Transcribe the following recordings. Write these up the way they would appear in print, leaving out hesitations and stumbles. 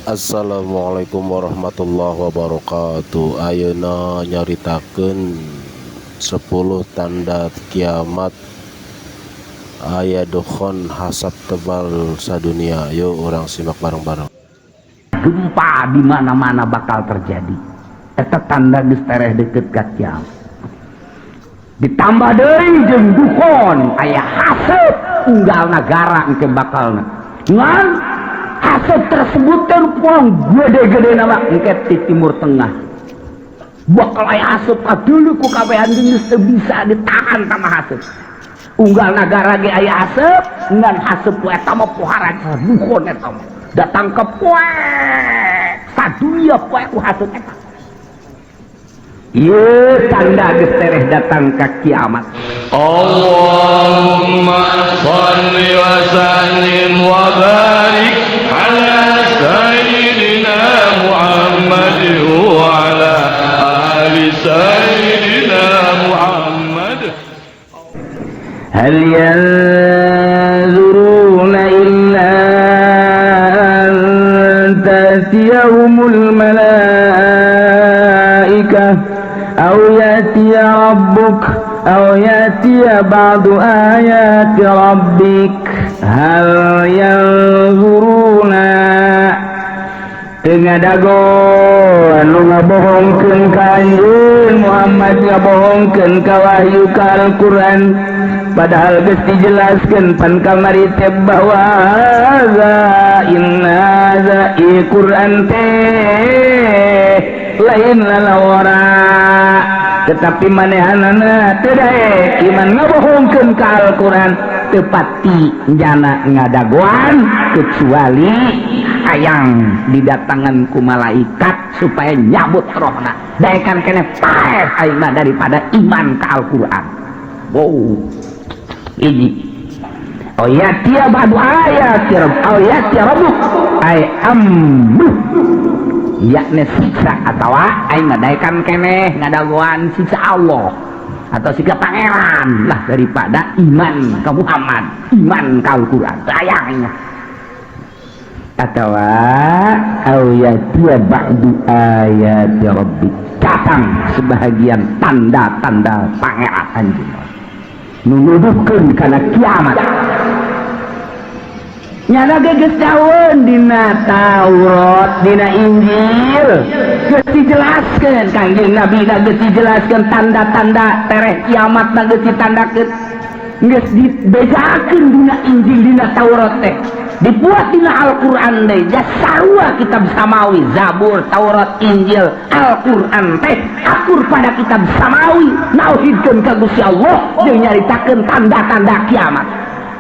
Assalamualaikum warahmatullahi wabarakatuh. Ayeuna nyaritakeun 10 tanda kiamat, aya dukhon, hasap tebal sadunia. Yuk, urang simak bareng-bareng. Gempa di mana-mana bakal terjadi. Eta tanda geus tereh deket ka kiamat. Ditambah deui jeung dukhon, aya haseup unggal nagara engke bakalna. Ngan haseup tersebut teh puang gede-gede nama engke di Timur Tengah. Bakal aya haseup kadulu ku kabehan, geus teu bisa ditahan sama haseup. Unggal nagara ge aya haseup, ngan haseup ku eta mah pohara dukhon, eta mah datang ke poek sadunia, poek ku haseup eta. Ieu tanda geus tereh datang ka kiamat. اللهم صل وسلم وبارك على سيدنا محمد وعلى آل سيدنا محمد. هل ينظرون إلا أن تأتيهم الملائكة أو يأتي ربك أو يأتي بعض آيات ربك. هل ينظرون teu ngadago anu ngabohongkeun ka anjeun Muhammad, ngabohongkeun ka wahyu, ka Al-Qur'an, padahal geus dijelaskeun pan kamari teh bahwa za inna za Qur'an teh lain lalawara, tetapi manehanana teu daek iman, ngabohongkeun ka Al-Qur'an. Teu pati jana ngadagoan kecuali hayang didatangan ku malaikat supaya nyabut rohna. Daekan kene paeh aing mah daripada iman ka Al-Qur'an. Wow, ini أو يأتي بعض آيات رب أو يأتي ربك أي أمره, yakni siksa atau aing ngadaekan keneh ngadagoan siksa Allah atau siksa Pangeran lah daripada iman ke Muhammad, iman ke Al-Quran sayangnya, atau أو يأتي بعض آيات ربك, datang sebahagian tanda-tanda Pangeran anjeun nuduhkeun kana kiamat. Nyana ge geus daun dina Taurat, dina Injil geus dijelaskeun, Kangjeng Nabi na geus dijelaskeun tanda-tanda tereh kiamat na geus ditandakeun, geus dibejakeun dina Injil, dina Taurat teh, dibuat dina Al-Qur'an deui. Ja sarua kitab samawi, Zabur, Taurat, Injil, Al-Qur'an teh akur pada kitab samawi, nauhidkeun ka Gusti Allah jeung nyaritakeun tanda-tanda kiamat.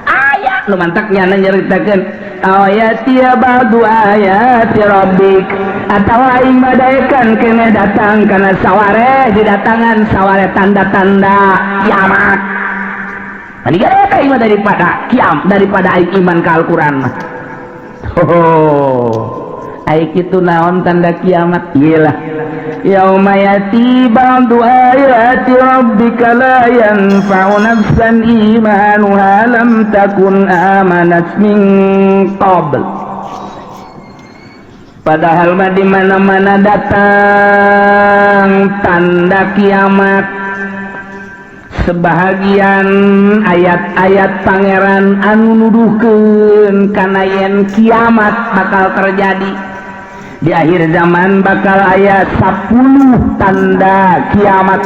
Aya nu mantak nyana nyaritakeun أو يأتي بعض آيات ربك, atawa aing badaekan kene datang kana saware, didatangan saware tanda-tanda kiamat. Tadi kan iman daripada kiam, daripada aing iman ka Al-Qur'an mah. Oh, aing kitu naon tanda kiamat? Iyalah, يوم يأتي بعض آيات ربك لا ينفع نفسا إيمانها لم تكن آمنت من قبل. Padahal mah di mana-mana datang tanda kiamat, sebahagian ayat-ayat Pangeran anu nuduhkeun kana yen kiamat bakal terjadi di akhir zaman. Bakal aya 10 tanda kiamat: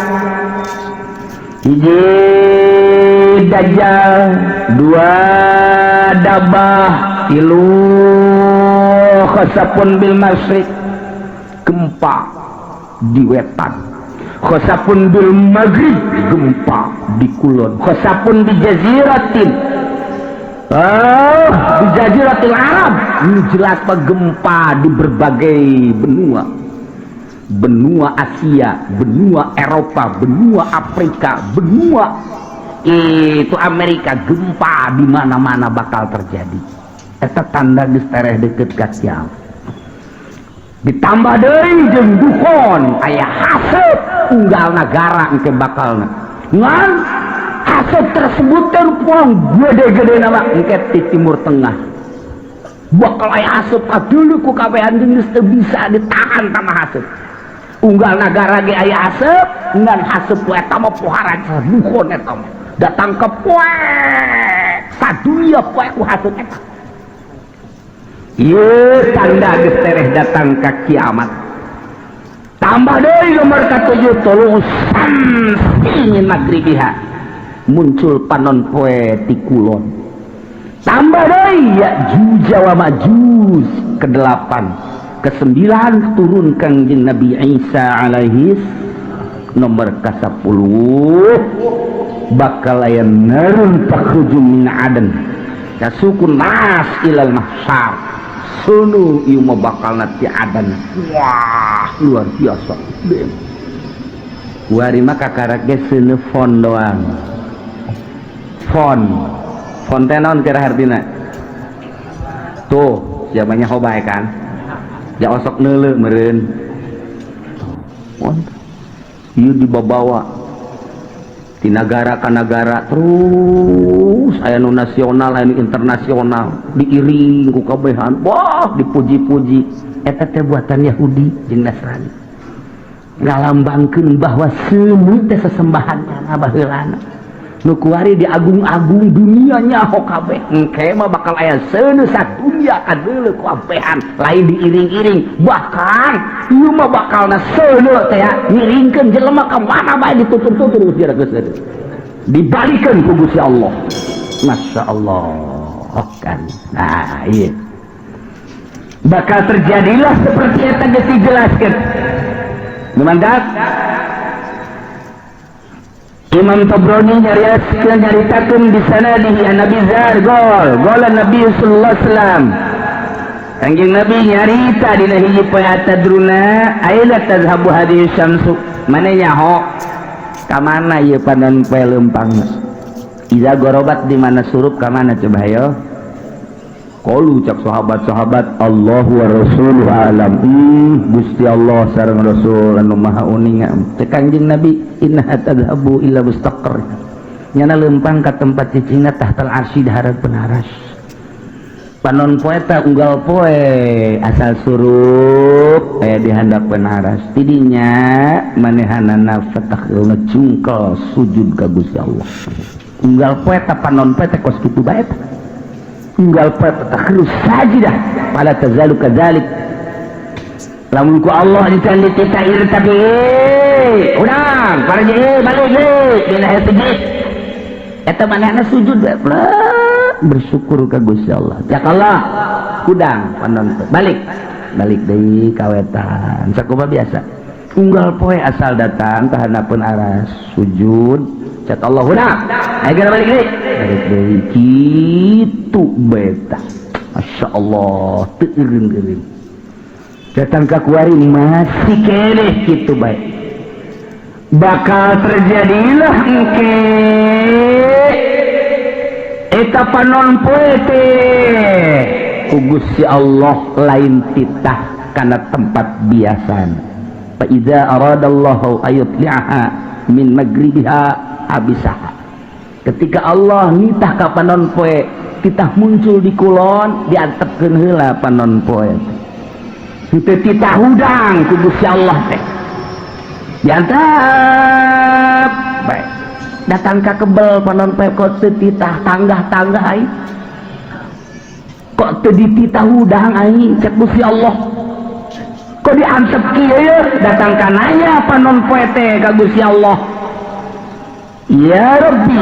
hiji, Dajjal; dua, Dabah; tilu, خسف بالمشرق, gempa di wetan; خسف بالمغرب, gempa di kulon; خسف بجزيرة, oh, بجزيرة العرب. Ini jelas pak, gempa di berbagai benua, benua Asia, benua Eropa, benua Afrika, benua itu Amerika, gempa di mana-mana bakal terjadi. Eta tanda geus tereh deket ka kiamat. Ditambah deui jeung dukhon, aya haseup unggal nagara engke bakalna. Ngan haseup tersebut teh puang gede-gede nama engke di Timur Tengah. Bakal aya haseup kadeuleu ku kabehan geus teu bisa ditahan tama haseup. Unggal nagara ge aya haseup, ngan haseup ku eta mah pohara dukhon eta mah. Datang ke poek, sadunia poek ku haseup eta. Ieu tanda geus tereh datang ka kiamat. Tambah deui nomor katujuh tulu'us syamsi min magribiha. Muncul panon poe ti kulon. Tambah deui Ya'juj wa Ma'juj ke-8, ke-9 turun Kangjeng Nabi Isa alaihi nomor ke-10 bakal aya narun takhruju min aden yasukun nas ilal mahsyar. Sunu ieu mah bakalna ti adan. Wah, luar biasa. Kuari mah kakarak ge seuneu fon doang. Fon. Fon teh naon kira hartina? Tuh, siapanya hobae kan? Ja osok neuleuh meureun. Fon. Ieu dibabawa di nagara ka nagara terus aya nu nasional aya nu internasional diiring ku kabehan, wah dipuji-puji. Eta teh buatan Yahudi jeung Nasrani, ngalambangkeun bahwa seuneu teh sesembahan baheulana. Nu kuari diagung-agung dunia nyaho kabeh, engke mah bakal aya seuneu sadunya kadeuleu ku ampehan, lain diiring-iring. Bahkan ieu mah bakalna seuneu teh ngiringkeun jelema ka mana bae ditutur-tutur geus geus dibalikeun ku Gusti Allah. Masya Allah kan. Nah iya bakal terjadilah seperti eta geus dijelaskeun. Mantap. Imam Tabrani nyariaskeun nyaritakeun di sanadihi an Nabi Zar gol gol Nabi sallallahu alaihi wasallam. Kanjeng Nabi nyarita dina hiji poe atadruna aina tazhabu hadhihi syamsu, mana nyaho ka mana ieu panon poe leumpangna, iza gorobat di mana surup ka mana coba hayo. Qalu cak sahabat-sahabat Allahu wa rasuluhu alam. Gusti Allah sareng Rasul anu maha uninga. Cek Kanjeng Nabi innaha tadhabu illa mustaqar, nyana leumpang ka tempat cicingna tahtal arsy dahareupun aras. Panon poe ta unggal poe asal surup aya di handapeun aras, tidinya manehanana fatah ngecungkel sujud ka Gusti Allah. Unggal poe ta panon poe teh kos kitu bae ta. Unggal poe takhru sajidah fala tazalu kadzalik. Lamun ku Allah dicandi kita ieu tapi urang para je balik ge dina sujud eta manehna sujud bersyukur ka Gusti Allah. Cak Allah kudang panon balik balik deui kawetan sakumaha biasa. Unggal poe asal datang ka handapeun aras sujud cak Allah hudang ayo geura balik deui balik deui kitu beta. Masya Allah teu eureun-eureun datang ka kuari masih keneh kitu bae. Bakal terjadilah engke eta panon poe teh ku Gusti Allah lain titah kana tempat biasana. Fa iza aradallahu ayutli'aha min magribiha abisaha. Ketika Allah nitah ka panon poe titah muncul di kulon diantepkeun heula panon poe teh. Henteu titah hudang ku Gusti Allah teh diantep bae. Datang ka kebel panon poe kok teu titah tanggah-tanggah ai, kok teu dititah hudang ai cek Gusti Allah, kok diantep kieu. Datang ka nanya panon poe teh ka Gusti Allah, ya Rabbi,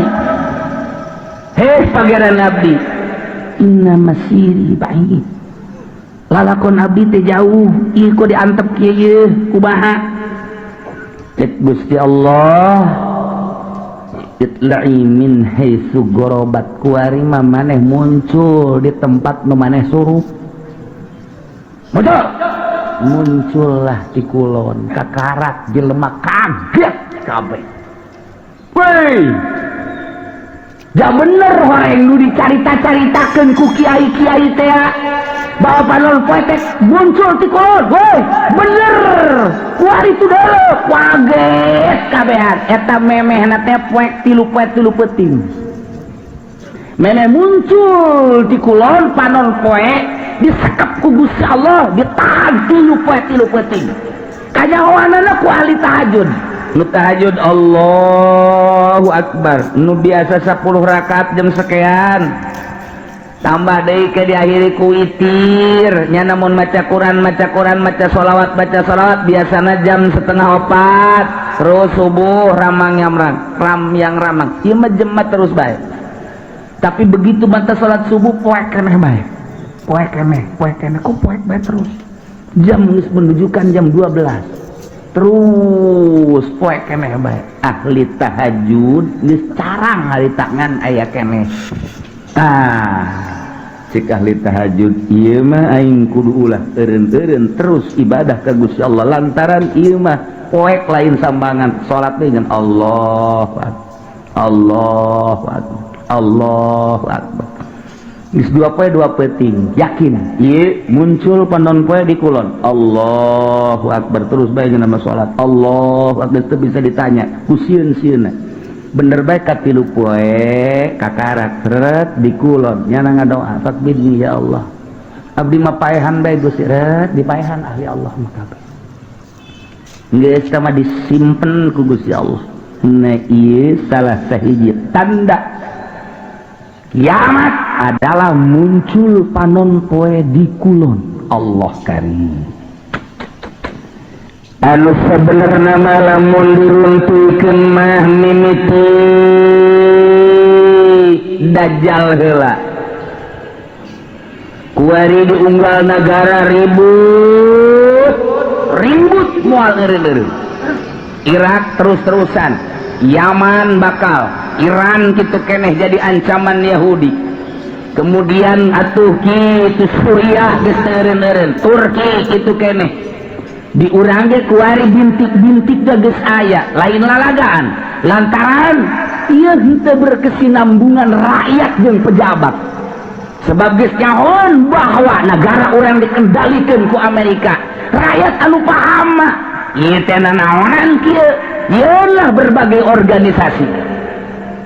hei pangeran abdi, inna masiri ba'id, lalakon abdi teh jauh, ieu kok diantep kieu kumaha? Cek Gusti Allah, itla'i min haitsu gorobat, kuari mah maneh muncul di tempat nu maneh suruh. Muncul, muncullah di kulon kakarak jelema kaget kabeh. Woi, ja bener horeng nu dicarita-caritakeun ku kiai-kiai teh bahwa panon poe teh muncul ti kulon. Woi, bener kuari tu deuleu kaget kabehan. Eta memehna teh poek tilu poe tilu peuting. Memeh muncul di kulon panon poe Disekep ku Gusti Allah, ditahan 3 poe 3 peuting. Kanyahoanana ku ahli tahajud. Nu tahajud, Allahu Akbar, nu biasa 10 rakaat jam sekian tambah deui ke diakhiri ku witir nya. Namun maca Quran, maca Quran, maca sholawat, baca sholawat, biasana jam 3.30 terus subuh ramang yang ram ram yang ramang. Ieu mah jemat terus bae, tapi begitu mata salat subuh poek keneh bae, poek keneh, poek keneh. Kok poek bae terus? Jam geus menunjukkan jam 12, terus poek keneh bae. Ahli tahajud geus carang hari tangan aya keneh. Ah, cek ahli tahajud, ieu mah aing kudu ulah eureun-eureun terus ibadah ka Gusti Allah, lantaran ieu mah poek lain sambangan. Salat dengan Allah Akbar, Allah Akbar, Allah Akbar. Geus 2 poe 2 peuting, yakin ieu muncul panon poe di kulon. Allahu Akbar, terus bae nama salat Allahu Akbar, teu bisa ditanya ku sieun-sieunna. Bener bae, katilu poe kakarak seret di kulon. Nyana ngadoa, "Faqbidni ya Allah, abdi mah paehan bae Gusti." Ret dipaehan ahli Allah mah kabeh, geus sama disimpen ku Gusti Allah. Nah, ieu salah sahiji tanda kiamat adalah muncul panon poe di kulon. Allah karim. Anu sebenarnya lamun diruntuhkeun mah mimiti Dajjal heula. Kuari di unggal negara ribut ribut, moal eureun. Irak terus-terusan, Yaman bakal, Iran gitu keneh jadi ancaman Yahudi. Kemudian atuh kitu Suriah geus eureun-eureun, Turki kitu keneh. Di urang ge kuari bintik-bintik geus aya, lain lalagaan, lantaran ieu henteu berkesinambungan rakyat jeung pejabat, sebab geus nyahoan bahwa negara urang dikendalikan ku Amerika. Rakyat anu paham mah ieu teh nanaonan kieu. Yelah, berbagai organisasi,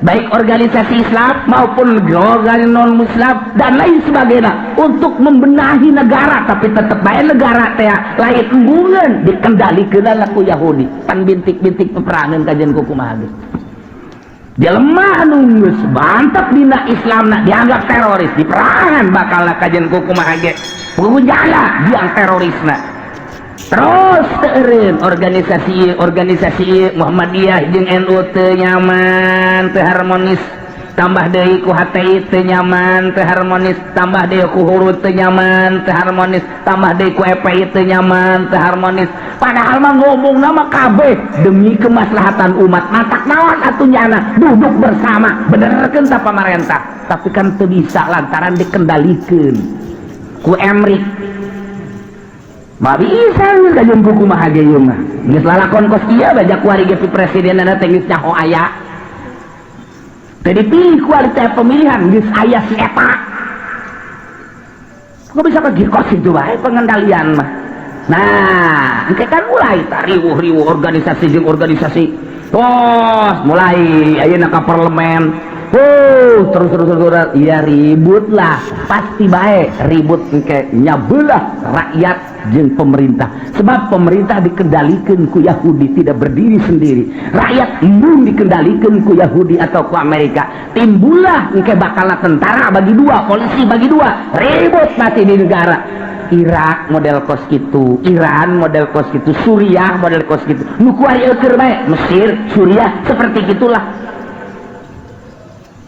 baik organisasi Islam maupun organisasi non Muslim dan lain sebagainya, untuk membenahi negara, tapi tetap baik negara teh lain embungan, dikendalikan ku Yahudi. Pan bintik-bintik peperangan kajian kuku kumaha geus. Jelema anu geus mantap dina Islam nak dianggap teroris, diperangan bakal kajian kuku kumaha ge jala biang terorisna. Terus teureun organisasi organisasi Muhammadiyah jeung NU teu nyaman, teu harmonis, tambah deui ku HTI teu nyaman, teu harmonis, tambah deui ku Hurud teu nyaman, teu harmonis, tambah deui ku EPI teu nyaman, teu harmonis. Padahal mah ngomong nama kabeh demi kemaslahatan umat. Matak naon atuh nyana duduk bersama benerkeun ta pamarentah, tapi kan teu bisa lantaran dikendalikeun ku Emrik. Mah bisa kajeun kuku mah ge ieu mah geus lalakon kos ieu bajak kuari ge presidenna teh geus nyaho aya. Teu dipilih ku teh pemilihan, geus aya si eta. Kok bisa pergi kos itu bae pengendalian mah. Nah, engke kan mulai riwuh-riwuh organisasi jeung organisasi. Oh, mulai ayeuna ka parlemen. Oh, terus terus terus, terus. Ya ribut lah, pasti baik ribut engke nyabelah rakyat jeung pemerintah. Sebab pemerintah dikendalikan ku Yahudi, tidak berdiri sendiri. Rakyat embung dikendalikan ku Yahudi atau ku Amerika. Timbullah engke bakal tentara bagi dua, polisi bagi dua, ribut pasti di negara. Irak model kos gitu, Iran model kos gitu, Suriah model kos gitu. Nu kuari eueur bae, Mesir, Suriah seperti gitulah.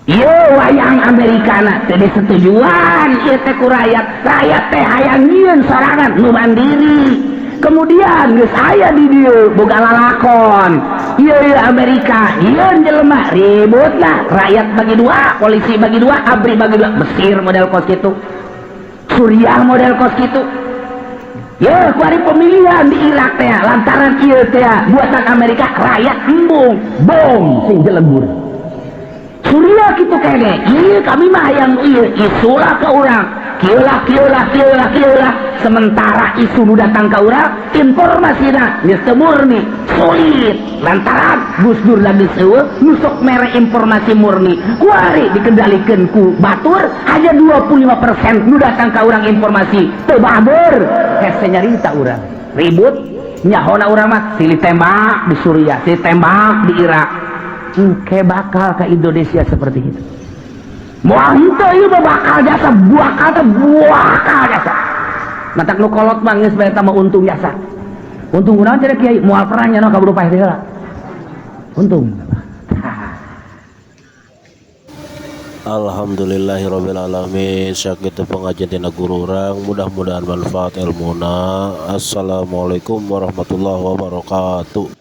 Yo wayang Amerikana teh disetujuan ieu teh ku rakyat. Rakyat teh hayang nyieun sorangan nu mandiri. Kemudian geus aya di dieu boga lalakon. Ieu ieu Amerika, nyieun jelema ribut lah, rakyat bagi dua, polisi bagi dua, ABRI bagi dua. Mesir model kos kitu. Suriah model kos kitu. Ya, kuari pemilihan di Irak teh lantaran ieu teh buatan Amerika, rakyat embung, bom sing jelebur. Suriah gitu kene, iya kami mah yang iya isulah ke orang. Kieu lah, kieu lah, kieu lah, kieu lah. Sementara isu nu datang ka urang informasina geus teu murni, sulit lantaran Gus Dur lagi euweuh nu sok mere informasi murni. Kuari dikendalikan ku batur, hanya 25% nu datang ka urang informasi teu bager. Hese nyarita urang ribut, nyahona urang mah silih tembak di Suriah, silih tembak di Irak. Engke bakal ke Indonesia seperti itu. Moal henteu, ieu mah bakal jasa, bakal teh bakal jasa. Matak nu kolot mah geus bae mah untung jasa. Untung kunaon cenah, Kiai? Moal pernah nyano kaburu paeh teh heula. Untung. Alhamdulillahirabbil alamin. Sakitu pengajian tina guru urang, mudah-mudahan manfaat ilmuna. Assalamualaikum warahmatullahi wabarakatuh.